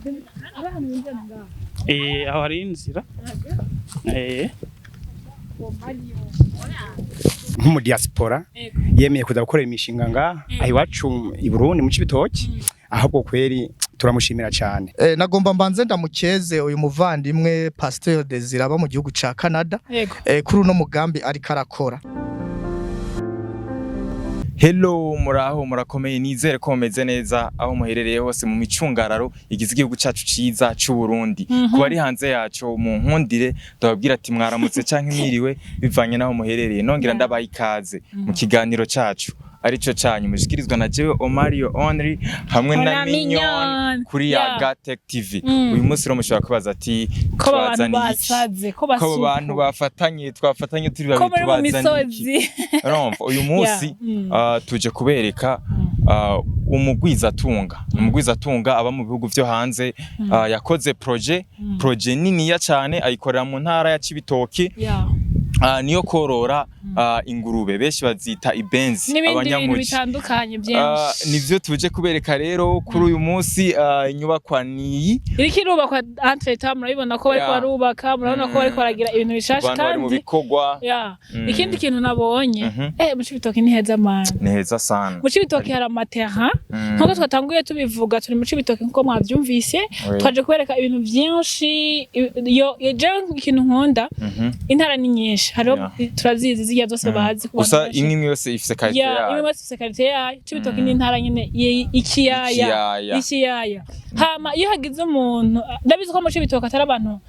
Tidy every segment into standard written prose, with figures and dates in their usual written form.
Ari ahantu winjira ngaha? Aho hari inzira. Nk'umudiaspora Ego. yemeye kuza gukorera imishinga ngaha aho iwacu i Burundi mu Cibitoki, ahubwo kweri turamushimira cyane. Nagomba mbanze ndamukeze uyu muvandimwe Pasteur Desire aba mu gihugu ca Canada kuri uno mugambi ariko arakora. Hello, muraho, murakomeye? Nizere ko mumeze neza aho muherereye hose mu micungararo igize igihugu cacu ciza c'u Burundi. Ku bari hanze yaco, mu nkundire ndababwira ati mwaramutse canke mwiriwe, bivanye naho muherereye. Nongera ndabaha ikaze mu kiganiro cacu arico canyu mushikirizwa na jewe Omario Only hamwe na na Mignon Mignon. kuri Yaga Tech TV. Uyu munsi rero mushobora kubaza ati ko abantu twazaniye iki? basaze ko Ko abo bantu basuku bafatanye, twafatanye turi ko babiri, muri mu tubazaniye iki? misozi. Urumva, uyu munsi tuje kubereka umugwizatunga. Umugwizatunga aba mu bihugu vyo hanze, yakoze projet niniya cane, ayikorera mu ntara ya Cibitoki, niyo korora ingurube, benshi bazita ibenzi, n'ibindi bintu abanyamuji. bitandukanye byinshi. Nivyo tuje kubereka rero kuri uyu munsi. Inyubakwa niyi. Iriko irubakwa entre-temps, murabibona ko bariko barubaka, murabona ko bariko baragira ibintu bishasha. Abantu bari mu Kandi bikorwa. Ikindi kintu nabonye, mu Cibitoki ni heza man. Ni heza sana. Mu Cibitoki hari amaterrain. Nkuko twatanguye tubivuga, turi mu Cibitoki nkuko mwavyumvise. Twaje kubereka ibintu vyinshi. Iyo jewe ikintu nkunda, intara ni nyinshi, hariho turazizi zirya zose bazi ku bantu Gusa benshi. imwe imwe yose ifise qualité Ya, imwe yayo. wese ifise qualité yayo. Cibitoki ni intara nyene ikiyaya. Ikiyaya. Ikiyaya. Hama iyo hagize umuntu, ndabizi ko mu Cibitoki atari abantu,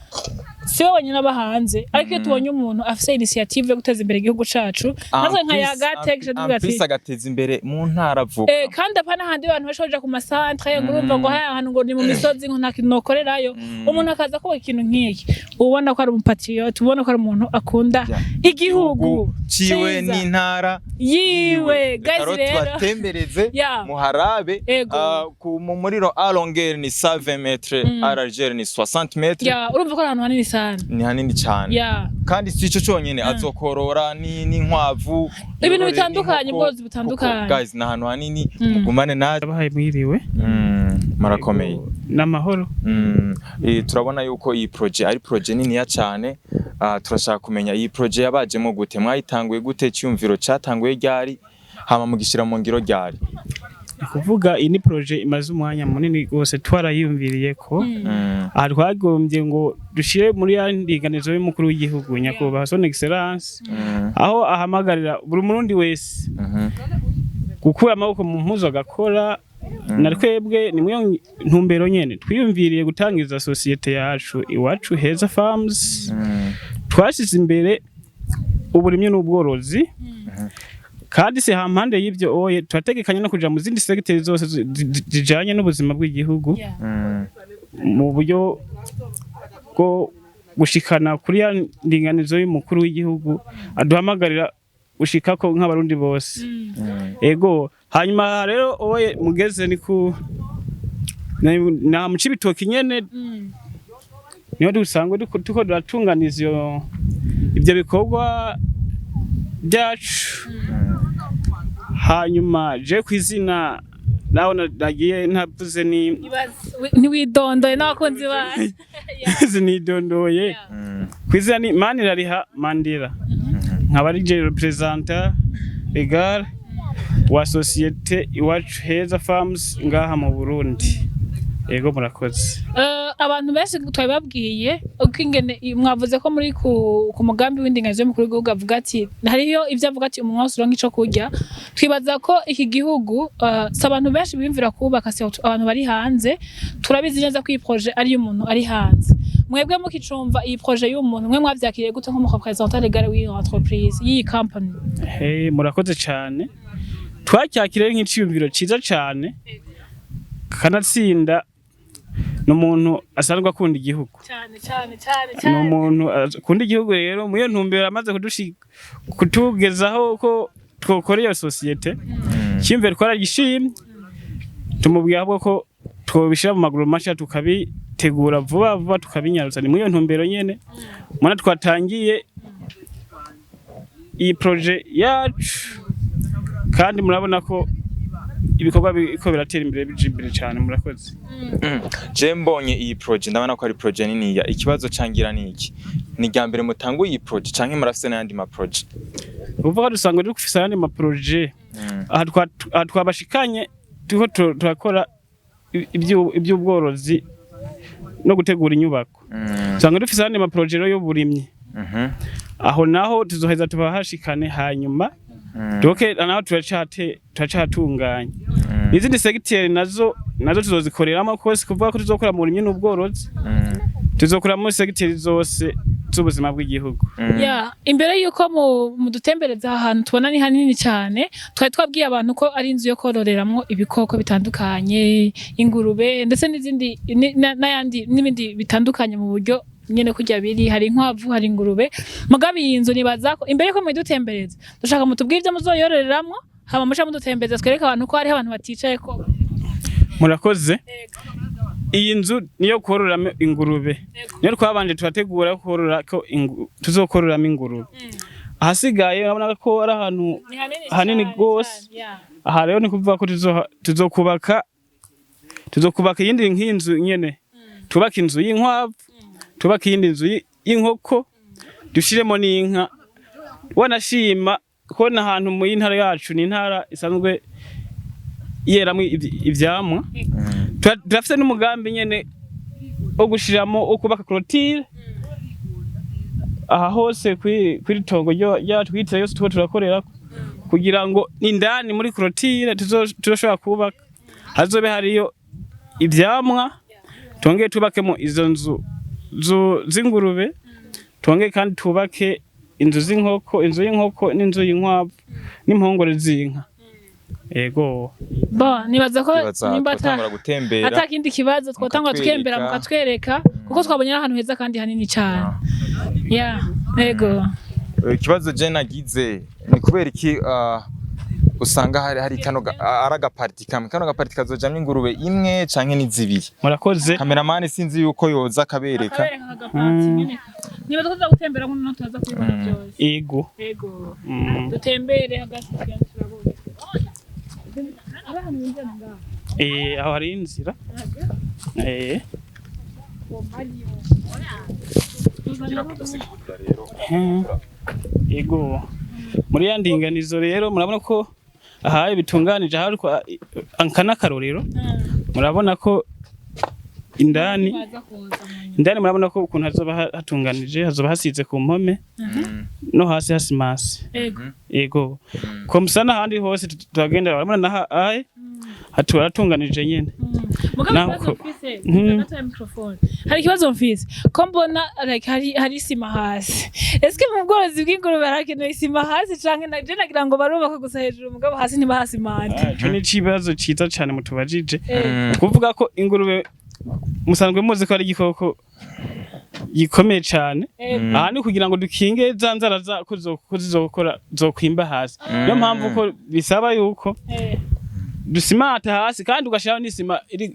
si we wenyine aba hanze, ariko iyo tubonye umuntu afise initiative yo guteza imbere igihugu cacu, natwe nka Yaga Tech tuvuga ati En plus agateza imbere mu ntara avuka. Kandi apana handi abantu benshi baja ku masantre, ngo urumva ngo haya hantu ngo ni mu misozi, ngo nta kintu nokorerayo. Umuntu akaza kubaka ikintu nk'iki, ubona ko ari umupatriote, ubona ko ari umuntu akunda igihugu ciwe ciza. n'intara yiwe. Reka Guys, rero tubatembereze, muharabe. Ego. Mu muriro à longueur ni 120 mètres, à largeur ni 60 mètres. Ya, urumva ko ari ahantu hanini sana. Ni hanini cyane. Kandi si ico conyene, azokorora n'inkwavu, Ibintu yorore bitandukanye, n'inkoko. ubworozi butandukanye. Kuko, guys, ni ahantu hanini. Mugumane natwe. Abahaye mwiriwe. Murakomeye? N'amahoro. Turabona yuko iyi projet ari projet niniya cyane. Turashaka kumenya iyi projet yabajemo gute, mwayitanguye gute, cyumviro cyatanguye ryari, hama mugishira mu ngiro ryari? Ni kuvuga iyi ni projet imaze umwanya munini rwose twarayiyumviriye ko aha twagombye ngo dushire muri ya ndinganizo y'umukuru w'igihugu, nyakubahwa Son Excellence, aho ahamagarira buri Murundi wese gukura amaboko mu mpuzu agakora. Na twebwe ni mwiyo ntumbero nyene twiyumviriye gutangiza sosiyete yacu Iwacu Heza Farms. Twashyize imbere uburimyi n'ubworozi, kandi si hampande y'ibyo oye turategekanya no kuja mu zindi segiteri zose zijanye n'ubuzima bw'igihugu mu buryo bwo gushikana kuri ya ndinganizo y'umukuru w'igihugu aduhamagarira gushikako nk'Abarundi bose. Ego, hanyuma rero oye mugeze ni ku na mu Cibitoki nyene, niho dusanzwe turiko turatunganiza ibyo bikorwa byacu. Hanyuma je ku izina naho nagiye ntavuze ni Ntiwidondoye n'abakunzi bacu. Sinidondoye. Ku izina ni Manirariha Mandela, nkaba ari je représentant légal wa société Iwacu Heza Farms ngaha mu Burundi. Ego, murakoze. Abantu benshi twabibabwiye uko ingene mwavuze ko muri ku mugambi w'indinganizo y'umukuru w'igihugu, avuga ati hariyo ivyo avuga ati umunwa wose uronka ico kurya. Twibaza ko iki gihugu, si abantu benshi biyumvira kubaka, surtout abantu bari hanze. Turabizi neza ko iyi projet ari iy'umuntu ari hanze. Mwebwe mukicumva iyi projet y'umuntu, mwe mwavyakiriye gute nk'umu représentant légal w'iyi entreprise, y'iyi company? Hey, murakoze cyane. Twacyakiriye nk'iciyumviro ciza cyane, kanatsinda ni umuntu asanzwe akunda igihugu. Cyane cyane cyane. Ni umuntu akunda igihugu. Rero mu iyo ntumbero amaze kutugezaho ko twokora iyo sosiyete, cyiyumviro twaragishimye, tumubwira ahubwo ko twobishyira mu maguru mashya, tukabitegura vuba vuba, tukabinyarutsa. Ni muri iyo ntumbero nyene mubona twatangiye iyi projet yacu, kandi murabona ko Ibikorwa biriko biratera imbere, bija imbere cyane. Murakoze. Je mbonye iyi projet, ndabona ko ari projet niniya. Ikibazo cangira ni iki: ni irya mbere mutanguye iyi projet canke murafise n'ayandi ma projet? Uvuga dusanga dufise ayandi ma projet. Aha twabashikanye turiko turakora iby'ubworozi no gutegura inyubako. Usanga dufise ayandi ma projet rero y'uburimyi. Aho naho tuzoheza tubahashikane hanyuma. Doke naho turacatunganya n'izindi segiteri, nazo tuzozikoreramo kose. Kuvuga ko tuzokora mu burimyi n'ubworozi, tuzokora muri segiteri zose z'ubuzima bw'igihugu. Ya, imbere yuko mudutembereza aha hantu tubona ni hanini cyane, twari twabwiye abantu ko ari inzu yo kororeramwo ibikoko bitandukanye, ingurube ndetse n'izindi n'ayandi n'ibindi bitandukanye mu buryo nyene kurya biri. Hari inkwavu, hari ingurube. Mugabe iyi nzu nibaza ko imbere yuko mudutembereza dushaka mutubwire ibyo muzoyororeramwo, hama muca mudutembereza twereke abantu ko hariho abantu baticaye ko. Murakoze. Iyi nzu niyo kororamo ingurube, niyo twabanje turategura korora ko tuzokororamo ingurube. Ahasigaye urabona ko ari ahantu Ni hanini hanini cane, gose. cane, ya. Aha rero ni kuvuga ko tuzokubaka iyindi nk'inzu nyene, tubaka inzu y'inkwavu, tubaka iyindi nzu y'inkoko, dushiremo n'inka. Wanashima kubona ahantu mu intara yacu, ni intara isanzwe yeramwo ivyamwa. Turafise n'umugambi nyene wo gushiramo, wo kubaka clôture aha hose kw'iri tongo ryacu kwitira yose tuko turakorera, kugira ngo indani muri clôture tuzoshobora kubaka hazobe hariyo ivyamwa, twongere tubakemo izo nzu z'ingurube, twongere kandi tubake inzu z'inkoko, inzu y'inkoko n'inzu y'inkwavu n'impongore z'inka. Ego. Bo nibaza ko Twibaza nimba ata twatangura gutembera. Ata kindi kibazo, twotangwa Mukatwereka. tukembera mukatwereka, kuko twabonye ari ahantu heza kandi hanini cyane. Ya, ego. Ikibazo je nagize ni kubera iki usanga hari kano ari agaparti kamwe, kano gaparti kazojamwo ingurube imwe canke ni zibiri? Murakoze. Kameramani sinzi yuko yoza akabereka. Akabereka agapati nyene. Niba tuza gutembera nkuno tuza kubibona byose. Ego. Ego. Dutembere hagati tugenda turabona. Ari ahantu winjira ngaho. Aho hari inzira. Ego. Muri ya ndinganizo rero murabona ko aha bitunganije, aha ariko anka n'akarorero. Murabona ko indani Baza kuza mu nyuma. Indani murabona ko ukuntu hazoba hatunganije, hazoba hasize ku mpome no hasi hasimase. Ego. Ego. Ko musa n'ahandi hose turagenda, urabona naha ahe haratunganije nyene. Mugabo Naho ikibazo mfise, gato ya microphone. Hari ikibazo mfise ko mbona like hari isima hasi. Eske mu bworozi bw'ingurube harakenewe isima hasi, canke na je nagira ngo barubaka gusa hejuru mugabo hasi ntibahasimante? Ah, ico ni ikibazo ciza cane mutubajije. Eh. Kuvuga ko ingurube musanzwe muzi ko ari igikoko gikomeye cane. Ego. Aha ni kugira ngo dukinge za nzara za ko zizokora zokwimba hasi. Niyo mpamvu ko bisaba yuko dusimata hasi kandi ugashiraho n'isima iri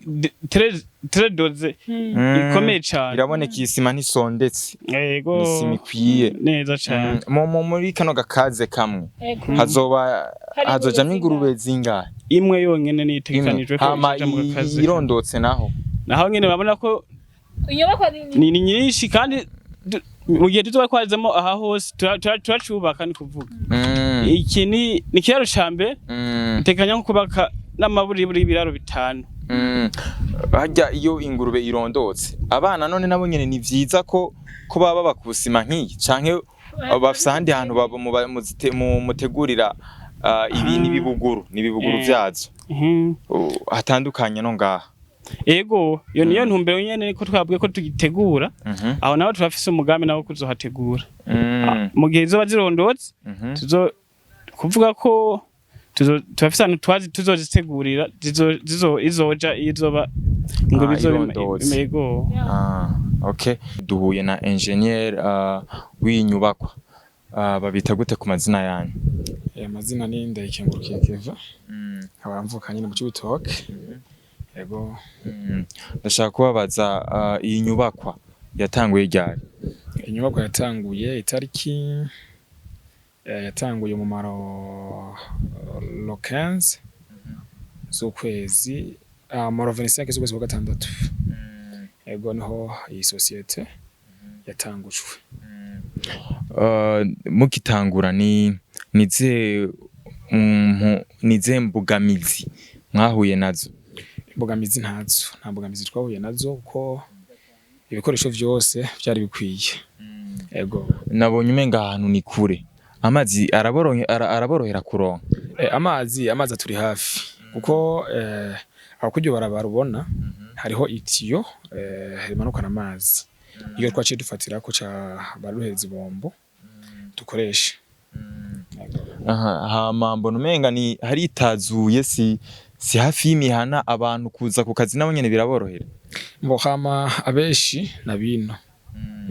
très très dosée, ikomeye cane. Iraboneka, iyi sima ntisondetse. Yego. Ni isima ikwiye. Neza cane. Muri kano gakaze kamwe Ego. hazoba Hari hazojamwo ingurube ingurube zingahe? Imwe yonyene Imwe. nitegekanijwe ko Hama ija mu gakaze. irondotse naho? Naho nyene urabona ko Inyubakwa ni ni nyinshi kandi mu gihe tuzoba twazemo aha hose turacubaka, ni kuvuga iki ni ikiraro ca mbere. Itekanya nko kubaka n'amaburiburi y'ibiraro 5. Harya iyo ingurube irondotse abana none nabo nyene ni vyiza ko baba baba ku sima nk'iyi, canke bafise ahandi hantu baba mutegurira ibi n'ibibuguru vyazo hatandukanye no ngaha? Ego, iyo niyo ntumbero nyene ko twabwiye ko tugitegura. Aho naho turafise umugambi nawo kuzohategura mu gihe izoba zirondotse. Tuzo kuvuga ko turafise ahantu twazi tuzozitegurira izoja izoba ingurube Ah, izoba irondotse. Ego. Ah, okay. Duhuye na engineer w'inyubakwa. Babita gute ku mazina yanyu? Amazina ni Ndayikengurukiye Keva, nkaba mvuka nyine mu Cibitoke. Yego. Ndashaka kubabaza, iyi nyubakwa yatanguye ryari? Inyubakwa yatanguye itariki yatanguye mu maro le 15 z'ukwezi, mu 25 z'ukwezi kwa gatandatu. Ego, niho iyi société yatangujwe. Mugitangura ni zihe mbogamizi mwahuye nazo? Imbogamizi ntazo, nta mbogamizi twahuye nazo kuko ibikoresho vyose vyari bikwiye. Ego. Nabonye umenga ahantu ni kure, amazi araborohera kuronka? Amazi aturi hafi kuko aho kuryo barabara ubona hariho itiyo rimanukana amazi, iyo twaciye dufatirako ca baruheza ibombo dukoresha. Ego. Aha hama mbona umenga ni haritazuye, si hafi y'imihana, abantu kuza ku kazi nabo nyene biraborohera? Mbo hama abenshi nabino,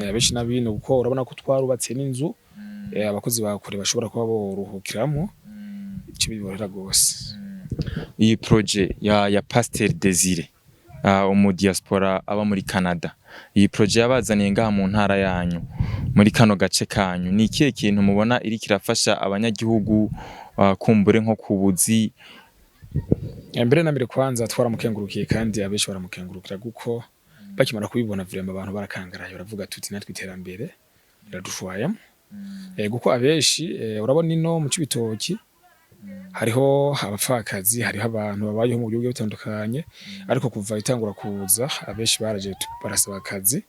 abenshi nabino kuko urabona ko twarubatse n'inzu abakozi bakure bashobora kuba boruhukiramwo, ico biborohera gose. Iyi projet ya Pasteur Desire, umu diaspora aba muri Canada, iyi projet yabazaniye ngaha mu ntara yanyu, muri kano gace kanyu, ni ikihe kintu mubona iriko irafasha abanyagihugu, kumbure nko kubuzi? Mbere na mbere kwanza twaramukengurukiye kandi abenshi baramukengurukira kuko bakimara kubibona vraiment abantu barakangaraye, baravuga tuti natwe iterambere riradushwayemo. Kuko abenshi urabona ino mu Cibitoki hariho abapfakazi, hariho abantu babayeho mu buryo bugiye butandukanye, ariko kuva itangura kuza abenshi baraje barasaba akazi,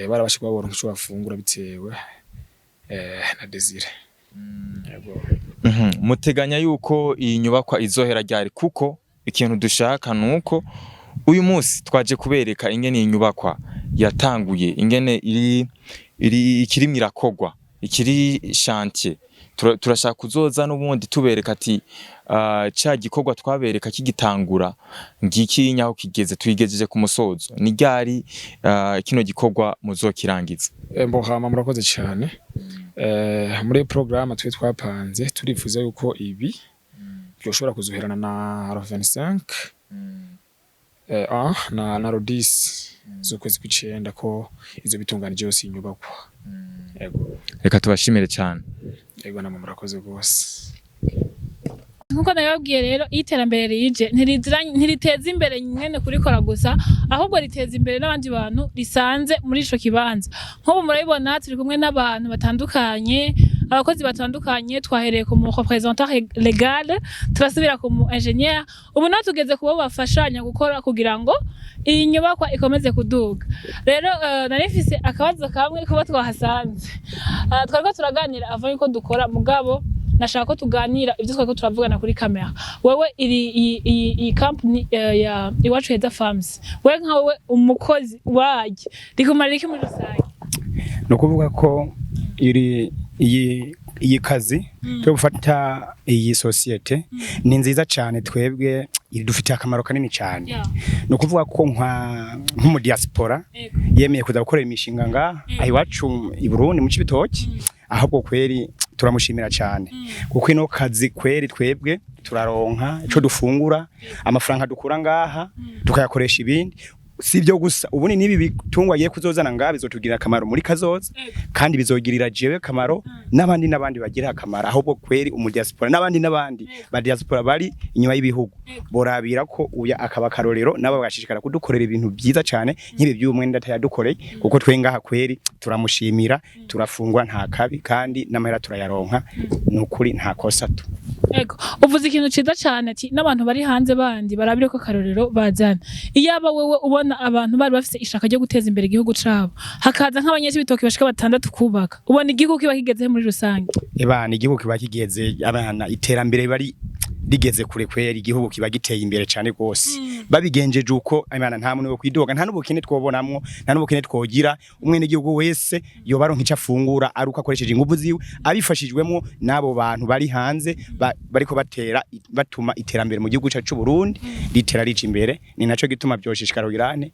barabasha kuba boronka ico bafungura bitewe na Desire. Yego. Muteganya yuko iyi nyubakwa izohera ryari? Kuko ikintu dushaka nuko uyu munsi twaje kubereka ingene iyi nyubakwa yatanguye, ingene iri ikirimwo irakogwa, ikiri chantier. Turashaka kuzoza n'ubundi tubereka ati ca gikorwa twabereka kigitangura ngiki nyaho kigeze, tuyigejeje ku musozo. Ni ryari kino gikorwa muzokirangiza? Mbo hama murakoze cyane. Muri programme twe twapanze turifuza yuko ibi byoshobora kuzoherana na 25 na 10 z'ukwezi kw'icenda ko izo bitunganije yose inyubakwa. Yego. Reka tubashimire cyane. Yego, namwe murakoze rwose. Nkuko nabibabwiye rero, iyo iterambere rije ntiriteza imbere mwene kurikora gusa, ahubwo riteza imbere n'abandi bantu risanze muri ico kibanza. Nk'ubu murabibona turi kumwe n'abantu batandukanye, abakozi batandukanye. Twahereye ku mu représentant légal, turasubira ku mu ingénieur, ubu naho tugeze kubo bafashanya gukora kugira ngo iyi nyubakwa ikomeze kuduga. Rero nari mfise akabazo kamwe kuba twahasanze. Twariko turaganira ava yuko dukora, mugabo nashaka ko tuganira ibyo twariko turavugana kuri kamera. Wewe iri iyi company ya Iwacu Heza Farms, wewe nka wewe umukozi wayo, rikumarira iki muri rusange? Ni ukuvuga ko iri iyi kazi cyo gufata iyi société ni nziza cyane, twebwe idufitiye akamaro kanini cyane. Ni ukuvuga ko nk'umu diaspora yemeye kuza gukorera imishinga ngaha aho iwacu i Burundi mu Cibitoki, ahubwo kweri turamushimira cyane, kuko ino kazi kweri twebwe turaronka ico dufungura, amafaranga dukura ngaha tukayakoresha ibindi. Si ibyo gusa, ubu ni n'ibi bitungwa agiye kuzozana ngaha bizotugirira akamaro muri kazoza, kandi bizogirira jewe akamaro n'abandi n'abandi bagira akamaro. Ahubwo kweri umu diaspora n'abandi n'abandi ba diaspora bari inyuma y'ibihugu borabira ko uya akaba akarorero, nabo bagashishikara kudukorera ibintu byiza cyane nk'ibi by'umwe ndata yadukoreye, kuko twe ngaha kweri turamushimira, turafungwa nta kabi kandi n'amahera turayaronka, ni ukuri nta kosa tu. Ego, uvuze ikintu ciza cane ati n'abantu bari hanze bandi barabire ko karorero bazana. Iyaba wewe ubona abantu bari bafise ishaka ryo guteza imbere igihugu cabo, hakaza nk'abanyacibitoki bashika batandatu kubaka, ubona igihugu kiba kigeze muri rusange? Ebana, igihugu kiba kigeze, abana iterambere bari rigeze kure kweri, igihugu kiba giteye imbere cyane gose. Babigenjeje uko, imana, nta muntu wo kwidoga, nta n'ubukene twobonamwo, nta n'ubukene twogira. Umwene igihugu wese yoba aronka icyo afungura ari uko akoresheje ingufu ziwe, abifashijwemo n'abo bantu bari hanze bariko batera batuma iterambere mu gihugu cyacu c'u Burundi ritera rica imbere. Ni naco gituma byoshishikara kugirane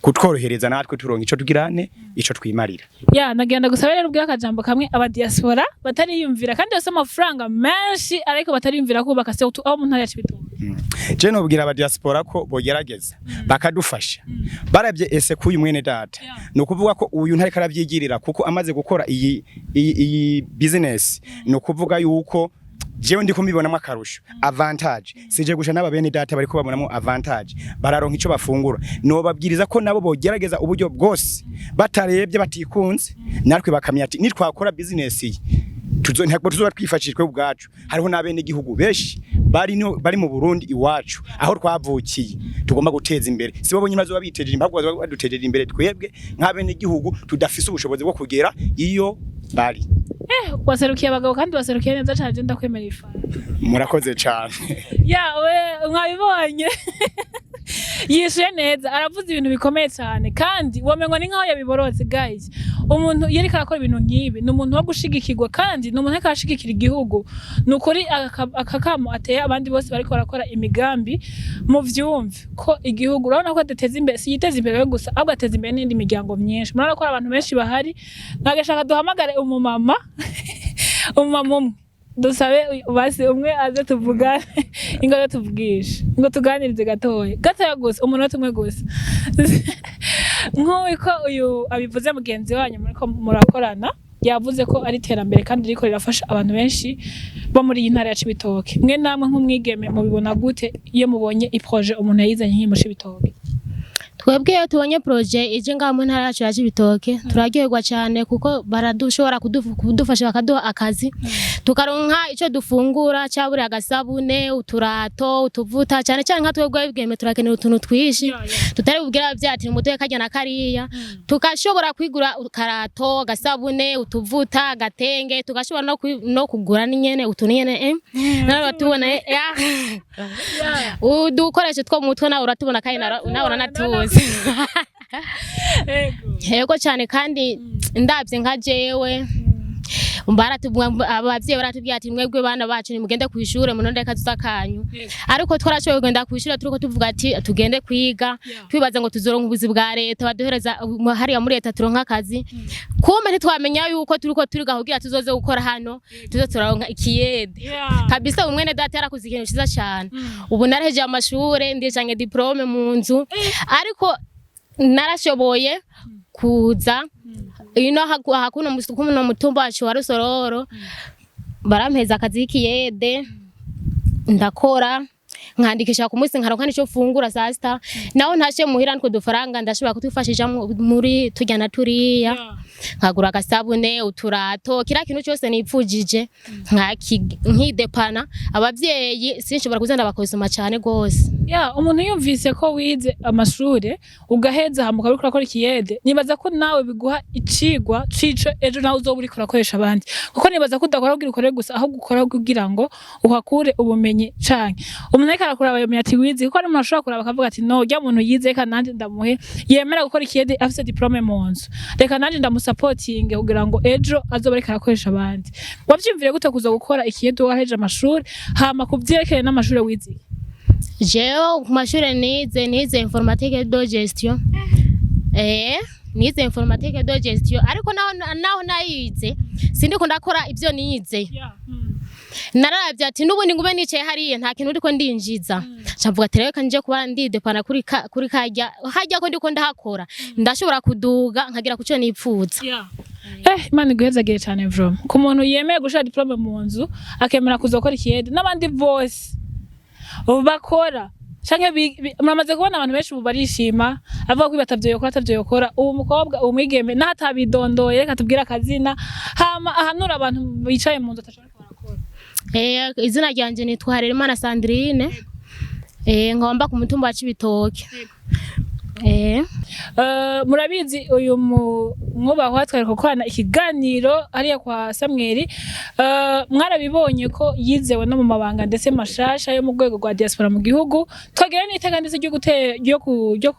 kutworohereza natwe turonka ico tugirane ico twimarira. Ya, nagenda gusaba rero ubwira akajambo kamwe aba diaspora batariyumvira kandi bafise amafaranga menshi ariko batariyumvira kubaka, surtout aho mu ntara ya Cibitoke. Je nobwira aba diaspora ko bogerageza bakadufasha barabye ese kuyu mwene data. Ni ukuvuga ko uyu ntariko aravyigirira, kuko amaze gukora iyi business, ni ukuvuga yuko Jewe ndiko mbibonamo akarusho, avantage. Sije gusha n'aba bene data bariko babonamo avantage, bararonka ico bafungura. Nobabwiriza ko nabo bogerageza uburyo bwose, batarebye, batikunze, natwe bakamenya ati nitwakora business iyi tuzo ntabwo tuzoba twifashishwe ubwacu. Hariho n'abene gihugu benshi bari no bari mu Burundi iwacu aho twavukiye tugomba guteza imbere. Si bo bonyine bazoba bitejeje imbere, ahubwo bazoba badutejeje imbere twebwe nk'abene gihugu tudafise ubushobozi bwo kugera iyo bari. Waserukiye abagabo kandi waserukiye neza cyane, je ndakwemera ifa. Murakoze cyane. Yawe mwabibonye, yishuye neza, aravuze ibintu bikomeye cyane kandi womengo ni nkaho yabiborotse. Guys, umuntu iyo ariko arakora ibintu nk'ibi ni umuntu wo gushigikirwa kandi ni umuntu ariko arashigikira igihugu. Ni ukuri aka kamo ateye abandi bose bariko barakora imigambi, muvyumve ko igihugu urabona ko adateza imbere, si yiteza imbere we gusa, ahubwo ateza imbere n'indi miryango myinshi. Murabona ko hari abantu benshi bahari. Nagashaka duhamagare umumama umwe, dusabe basi umwe aze tuvugane, ingo aze tuvugishe, ngo tuganirize gatoya gatoya gusa, umunota umwe gusa. Nk'uko uyu abivuze, mugenzi wanyu muriko murakorana yavuze ko ari iterambere kandi ririko rirafasha abantu benshi bo muri iyi ntara ya Cibitoke. Mwe namwe nk'umwigeme mubibona gute iyo mubonye i projet umuntu yayizanye nk'iyi mu Cibitoke? Twebwe iyo tubonye projet ije ngaha mu ntara yacu ya Cibitoke turaryoherwa cyane, kuko baradushobora kudufasha bakaduha akazi, tukaronka ico dufungura, cyaburi agasabune, uturato, utuvuta. Cyane cyane nka twebwe abigeme turakenera utuntu twishi tutari bubwira abavyeyi ati nimuduhe karya na kariya. Tukashobora kwigura ukarato, agasabune, utuvuta, agatenge, tugashobora no kugura n'inyene utuntu nyene nawe uratubona udukoresho two mu mutwe, nawe uratubona kandi nawe uranatuzi. Yego cyane. Kandi ndabye nka jewe, abavyeyi baratubwira ati: "Mwebwe bana bacu nimugende kw'ishure munonde kazoza kanyu." Ariko twarashoboye kugenda kw'ishure turiko tuvuga ati tugende kwiga, twibaza ngo tuzoronka ubuzi bwa leta, baduhereza hariya muri leta turonka akazi. Kumbe ntitwamenya yuko turiko turiga kugira tuzoze gukora hano, tuze turaronka ikiyede. Kabisa umwene data yarakoze ikintu ciza cyane. Ubu narahejeje amashure, ndijanye diplôme mu nzu, ariko narashoboye kuza ino hakuno kuno mutumba wacu wa Rusororo, barampeza akazi k'ikiyede, ndakora nkandikisha ku munsi, nkaronka nico mfungura saa sita. Naho ntashe muhira nitwo dufaranga ndashobora kutwifashisha muri turya na turiya, nkagura agasabune, uturato, kiriya kintu cyose nipfujije nkidepana. Abavyeyi sinshobora kuza ndabakosoma cyane gose. Ya, umuntu yumvise ko wize amashure ugaheza hama ukaba uriko urakora ikiyede, nibaza ko nawe biguha icigwa cico ejo nawe uzoba uriko urakoresha abandi, kuko nibaza ko udakora kugira ukore gusa, ahubwo ukora kugira ngo uhakure ubumenyi. Canke umuntu ariko arakuraba yomenya ati wize, kuko hari umuntu ashobora kuraba akavuga ati: "No urya muntu yize, reka nanje ndamuhe, yemera gukora ikiyede afise diplôme mu nzu, reka nanje ndamusapotinge kugira ngo ejo azoba ariko arakoresha abandi." Wavyiyumviriye gute kuza gukora ikiyede waheje amashuri, hama kuvyerekeye n'amashure wize? Jewe ku mashure nize informatique de gestion. Nize informatique de gestion, ariko naho nayize sindiko ndakora ibyo nize. Nararavye ati n'ubundi ngume nicaye hariya nta kintu ndiko ndinjiza. Ncavuga ati reka nje kuba ndidepana kuri karya harya ko ndiko ndahakora, ndashobora kuduga nkagira kuco nipfuza. Imana iguhezagire cyane vraiment. Ku muntu yemeye gushira diplôme mu nzu, akemera kuza gukora ikiyede, n'abandi bose bakora canke muramaze kubona abantu benshi ubu barishima, avuga ko batavyo yokora, atavyo yokora. Ubu mukobwa, ubu mwigeme naho atabidondoye, reka tubwire akazina, hama ahanura abantu bicaye mu nzu atashobora barakora. Izina ryanje nitwa Harerimana Sandrine. Nkaba mba ku mutumba wa Cibitoke. Murabizi uyu mwubahwa twari gukorana ikiganiro hariya kwa Samweli. Mwarabibonye ko yizewe no mu mabanga ndetse mashasha yo mu rwego rwa diaspora mu gihugu. Twagira n'iteka ndetse ryo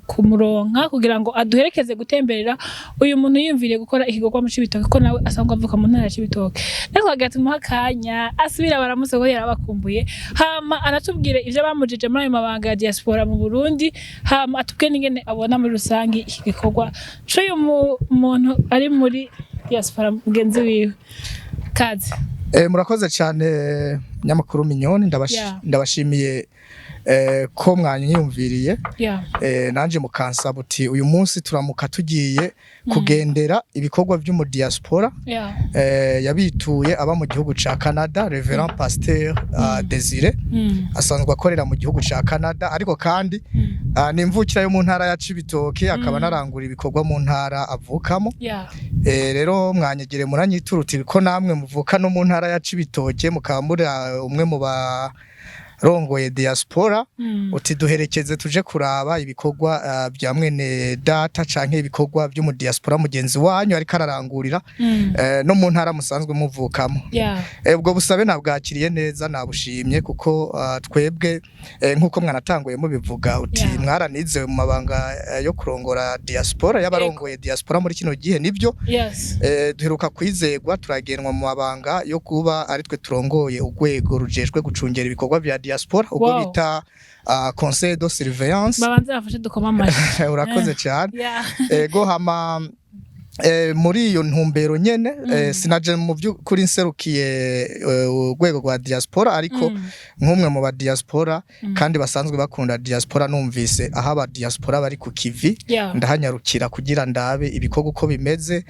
kumuronka kugira ngo aduherekeze gutemberera uyu muntu yiyumviriye gukora ikikorwa mu Cibitoke, ko nawe asanzwe avuka mu ntara ya Cibitoke. Ariko twagira tumuhe akanya asubira baramutse ko yarabakumbuye, hama anatubwire ivyo bamujije muri ayo mabanga ya diaspora mu Burundi, hama atubwire n'ingene abona muri rusangi iki gikorwa c'uyu muntu ari muri diaspora mugenzi wiwe. Kaze. Murakoze cyane nyamakuru Minyoni. Yeah. Ndabashimiye. ko mwanyiyumviriye, nanje mukansaba uti uyu munsi turamuka tugiye kugendera ibikorwa vy'umudiaspora yabituye aba mu gihugu ca Canada, Reverend Pasteur Desire, asanzwe akorera mu gihugu ca Canada, ariko kandi ni imvukira yo mu ntara ya Cibitoke, akaba anarangura ibikorwa mu ntara avukamo. Rero mwanyegere muranyitura uti ko namwe muvuka no mu ntara ya Cibitoke, mukaba muri umwe mu barongoye diaspora, uti duherekeze tuje kuraba ibikorwa bya mwene data canke ibikorwa byo mu diaspora mugenzi wanyu ariko ararangurira no mu ntara musanzwe muvukamo. Ubwo busabe nabwakiriye neza, nabushimye, kuko twebwe nk'uko mwanatanguye mubivuga uti mwaranizewe mu mabanga yo kurongora diaspora, y'abarongoye diaspora muri kino gihe, nibyo. Duheruka kwizegwa, turagenwa mu mabanga yo kuba ari twe turongoye urwego rujejwe gucungera ibikorwa vya diaspora, ubwo bita conseil de surveillance. Babanze bafashe dukoma amashyi. Urakoze cyane. Ego, hama muri iyo ntumbero nyene, sinaje mu by'ukuri nserukiye urwego rwa diaspora, ariko nk'umwe mu ba diaspora kandi basanzwe bakunda diaspora, numvise aho aba diaspora bari ku kivi, ndahanyarukira kugira ndabe ibikorwa uko bimeze.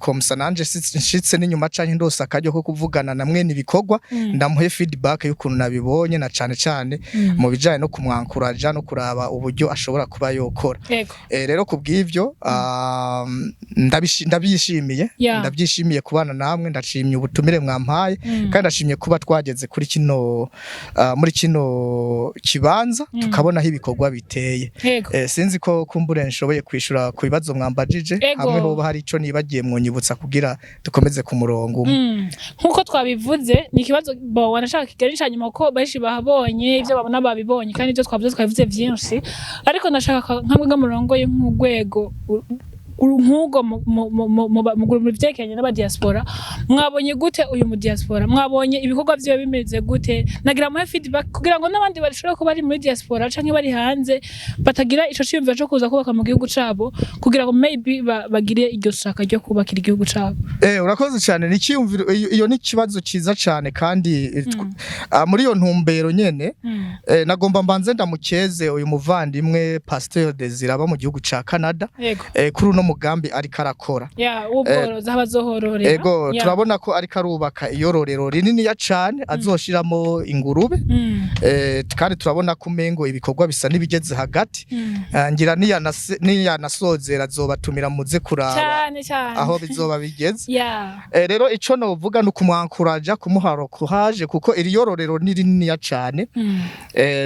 Comme ça nanje nshitse n'inyuma canke ndose akaryo ko kuvugana na mwene ibikorwa, ndamuhe feedback y'ukuntu nabibonye, na cane cane mu bijanye no kumwankuraja no kuraba uburyo ashobora kuba yokora. Rero kubw'ivyo ndabyishimiye, ndabyishimiye kubana namwe, ndashimye ubutumire mwampaye, kandi ndashimye kuba twageze kuri kino muri kino kibanza, tukabona aho ibikorwa biteye. Sinzi ko kumbure nshoboye kwishura ku bibazo mwambajije. Hamwe hoba hari ico nibagiye, mwonyibutsa kugira dukomeze ku murongo umwe. Nkuko twabivuze, ni ikibazo bo wanashaka Kigali ca nyuma, ko benshi bahabonye ibyo babona babibonye, kandi ibyo twavuze vyinshi, ariko ndashaka nkamwe nk'umurongo nk'urwego nk'ubwo mu vyerekeranye n'aba diaspora, mwabonye gute uyu mu diaspora? Mwabonye ibikorwa vyiwe bimeze gute? Nagira muhe feedback kugira ngo n'abandi bashobora kuba bari muri diaspora canke bari hanze batagira ico ciyumviro co kuza kubaka mu gihugu cabo, kugira ngo maybe bagire iryo shaka ryo kubakira igihugu cabo. Urakoze cyane, ni icyiyumviro, iyo ni ikibazo cyiza cyane, kandi muri iyo ntumbero nyene, nagomba mbanze ndamukeze uyu muvandimwe Pasteur Desire aba mu gihugu ca Canada kuri uno mugambi ariko arakora. Ya, ubworozi aho bazohororera. Ego, turabona ko ariko arubaka iyororero rininiya cane azoshiramo ingurube. Kandi turabona ko umengo ibikorwa bisa n'ibigeze hagati. Ngira niyanasozera azobatumira muze kuraba Cyane cyane. aho bizoba bigeze. Rero ico novuga ni ukumwankuraja, kumuha courage, kuko iri yororero ni rininiya cane.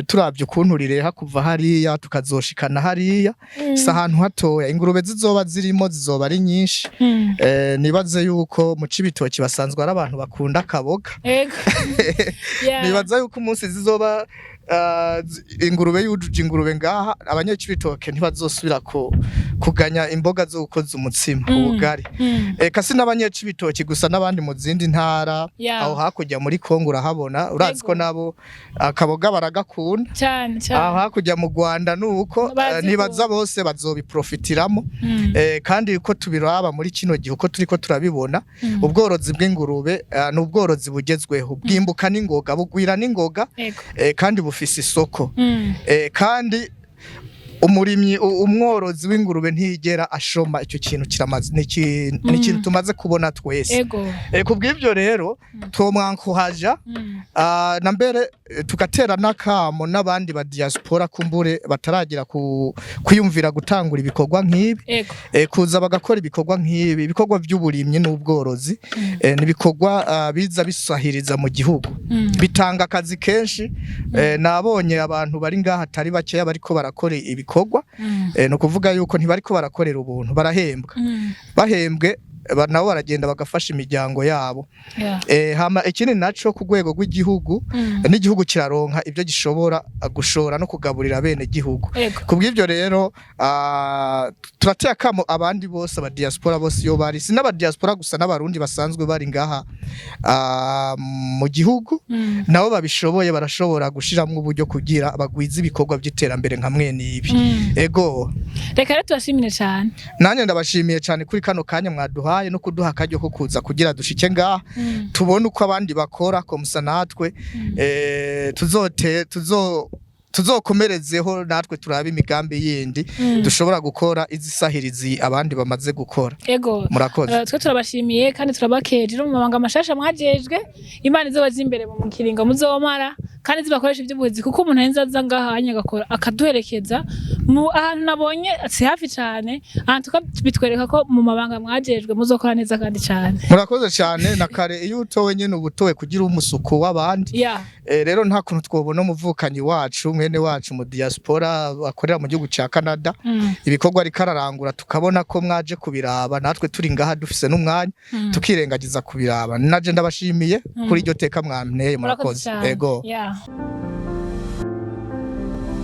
Turavye ukuntu rireha kuva hariya tukazoshikana hariya, si ahantu hatoya. Ingurube zizoba zirimo zizoba ari nyinshi. Nibaze yuko mu Cibitoki basanzwe ari abantu bakunda akaboga. Nibaza yuko umunsi zizoba ingurube yujuje ingurube ngaha, abanyacibitoke ntibazosubira kuganya imboga zo gukoza umutsima, ubugari. Eka si n'abanyacibitoki gusa, n'abandi mu zindi ntara, aho hakurya muri Kongo urahabona, urazi ko nabo akaboga baragakunda. Cyane Aho cyane. hakurya mu Rwanda nuko Bazi nibaza ko- bose bazobiprofitiramo. Kandi uko tubiraba muri kino gihe, uko turiko turabibona, ubworozi bw'ingurube ni ubworozi bugezweho, bwimbuka n'ingoga, bugwira n'ingoga, kandi bufise isoko. Kandi umurimyi, umworozi w'ingurube ntiyigera ashoma. Icyo kintu kiramaze, ni ikintu tumaze kubona twese. Kubw'ibyo rero twomwankuhaja, na mbere tugatera n'akamo n'abandi ba diaspora kumbure bataragira ku kwiyumvira gutangura ibikorwa nk'ibi, kuza bagakora ibikorwa nk'ibi, ibikorwa by'uburimyi n'ubworozi. Ni ibikorwa biza bisahiriza mu gihugu, bitanga akazi kenshi. Nabonye abantu bari ngaha atari bakeya bariko barakora ibikorwa. Ni ukuvuga yuko ntibariko barakorera ubuntu, barahembwa. Bahembwe nabo baragenda bagafasha imiryango yabo. Hama ikindi naco, ku rwego rw'igihugu, n'igihugu kiraronka ibyo gishobora gushora no kugaburira bene gihugu. Kubw'ibyo rero turateye akamo abandi bose, aba diaspora bose iyo bari, si n'aba diaspora gusa, n'abarundi basanzwe bari ngaha mu gihugu, nabo babishoboye barashobora gushiramwo uburyo kugira bagwize ibikorwa by'iterambere nka mwene ibi. Ego. Reka rero tubashimire cyane. Nanjye ndabashimiye cyane kuri kano kanya mwaduhaye no kuduha akaryo ko kuza kugira dushike ngaha, tubone uko abandi bakora comme ça, natwe tuzote tuzokomerezeho, natwe turabe imigambi yindi dushobora gukora izisahirizi abandi bamaze gukora. Ego. Murakoze. Twe turabashimiye kandi turabakeje no mu mabanga mashasha mwajejwe. Imana izobaza imbere mu kiringo muzomara kandi zibakoresha iby'ubuzi, kuko umuntu arinze aza ngaha hanya agakora akaduherekeza mu ahantu nabonye si hafi cyane, ahantu bitwereka ko mu mabanga mwajejwe muzokora neza kandi cyane. Murakoze cyane. Na kare iyo utowe nyene uba utowe kugira umusuku w'abandi. Rero nta kuntu twobona umuvukanyi wacu, mwene wacu mu diaspora akorera mu gihugu ca Canada, ibikorwa ariko ararangura, tukabona ko mwaje kubiraba, natwe turi ngaha dufise n'umwanya, tukirengagiza kubiraba. Naje ndabashimiye kuri iryo teka mwanteye. Murakoze Murakoze. cyane. Ego. Yeah.